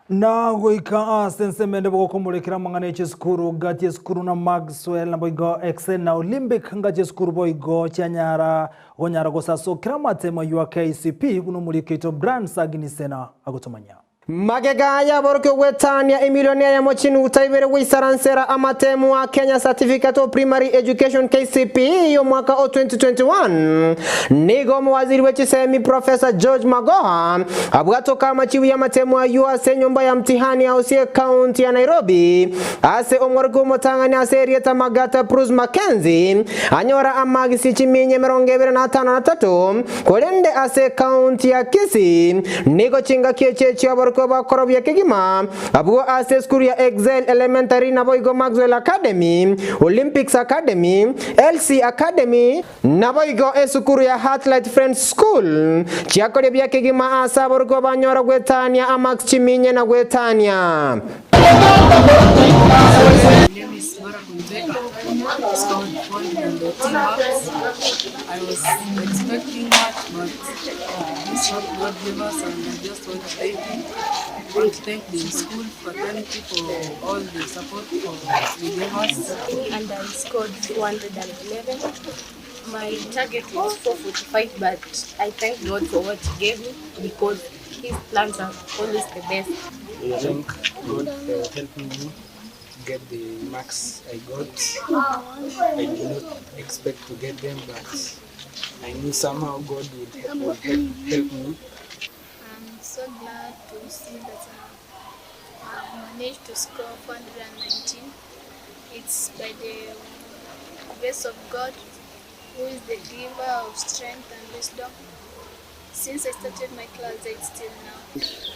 Na goika ase ensemo ende bogokomorekera amang'ana e chisukuru gati esukuru na Maxwell naboigo Excel na Olympic ngati esukuru boigo chianyara gonyara gosasokera amatemo ayio a KCPE buna omoriki oito Brian Sagini Sena agotomanyia. Magega y'aborokigwa gwetania emilioni eyemo chinuguta ibere goisaransera amatemu a Kenya Certificate of Primary Education, KCPE, y'omwaka o 2021, nigo omowaziri bwe chisemi Professor George Magoha abwatoka amachibu y'amatemu ayio ase enyomba ya mtihani house y'ecounty ya Nairobi ase omworokigwa omotang'ani ase erieta Magata Bruce Mackenzie anyora amagisi chiminya 25, Korende ase ekaunti ya Kisii nigo chingaki echi echio aborokigwa bakora buya kegima, abwo ase esukuru ya Excel Elementary naboigo Maxwell Academy, Olympics Academy, LC Academy, naboigo esukuru ya Heartlight Friends School, chiakoria buya kegima ase aborokigwa banyora gwetania amarks chiminye na gwetania. My name is Mara Kunjeka. I scored 418 marks. I was expecting much, but uh, this what God gave us, and I just want to thank Him. I want to thank the school fraternity for all the support for they gave us. and I scored 411. My target was 445, but I thank God for what He gave me because His plans are always the best. Thank God for helping me to get the marks I got. I did not expect to get them, but I knew somehow God would help, would help, help me. I'm so glad to see that uh, I've managed to score 419. It's by the grace of God, who is the giver of strength and wisdom. Since I started my class 8 till now.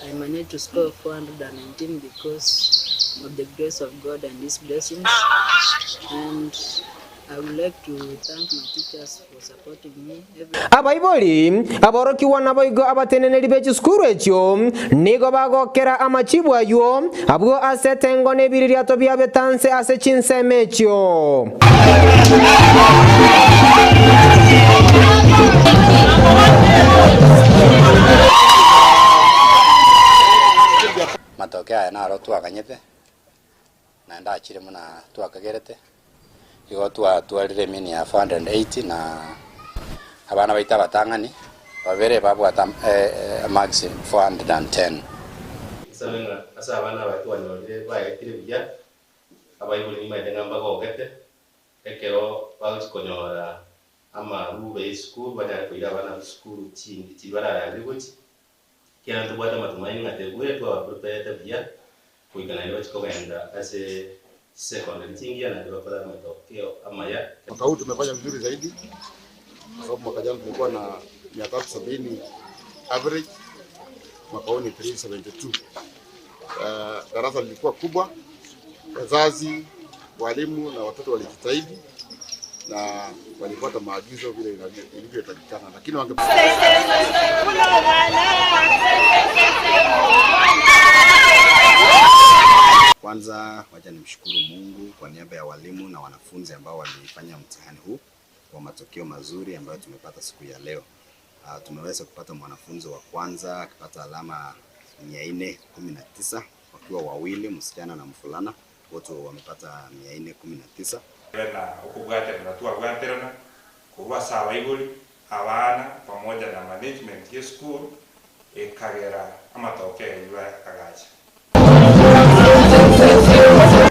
I managed to score 419 because of the grace of God and His blessings. And I would like to thank my teachers for supporting me. Every Abaibori, aborokigwa naboigo abateneneri be chisukuru echio nigo bagokera amachibu ayio abwo ase etengo na ebiririato biabetanse ase chinsemo echio. Matokeo aya naro twaganyete, naende achire buna twakagerete, igo twatwarire emini ya 480 na abana baito abatang'ani babere babwate amarks 410. Nsabe ng'a ase abana aba twanyorire baetire buya, abaibori nimaete ng'a mbagogete, ekero bagochia konyora amarube y'esukuru banyare koira abana ase chisukuru chindi chiria bararangire gochia, ekiagera ntobwate amatumaini ng'a tebwere twabapreparete buya, goika naende bachie kogenda ase chisecondary chingiya naende bakore amatokeo amaya. Mwaka huu tumefanya vizuri zaidi kwa sababu mwaka jana tulikuwa na 370 average, mwaka huu ni 372. Uh, darasa lilikuwa kubwa, wazazi, walimu na watoto walijitahidi na walifuata maagizo vile ilivyotakikana, lakini wange Kwanza wacha nimshukuru Mungu kwa niaba ya walimu na wanafunzi ambao walifanya mtihani huu kwa matokeo mazuri ambayo tumepata siku ya leo. Uh, tumeweza kupata mwanafunzi wa kwanza akipata alama 419 wakiwa wawili, msichana na mvulana, wote wamepata 419. Na okobwaterana twabwaterana korwa ase abaibori, abana pamoja na management y'esukuru ekagera amatokeo ayio agacha.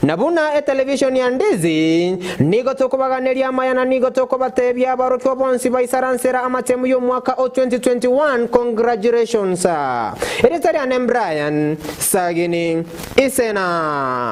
Na buna etelevishoni ya Ndizi, nigo tokobaganeria amaya na nigo tokobatebia abarokigwa bonsi baisaransera amatemu y'omwaka o 2021 congratulations. Erieta riane Brian Sagini Isena.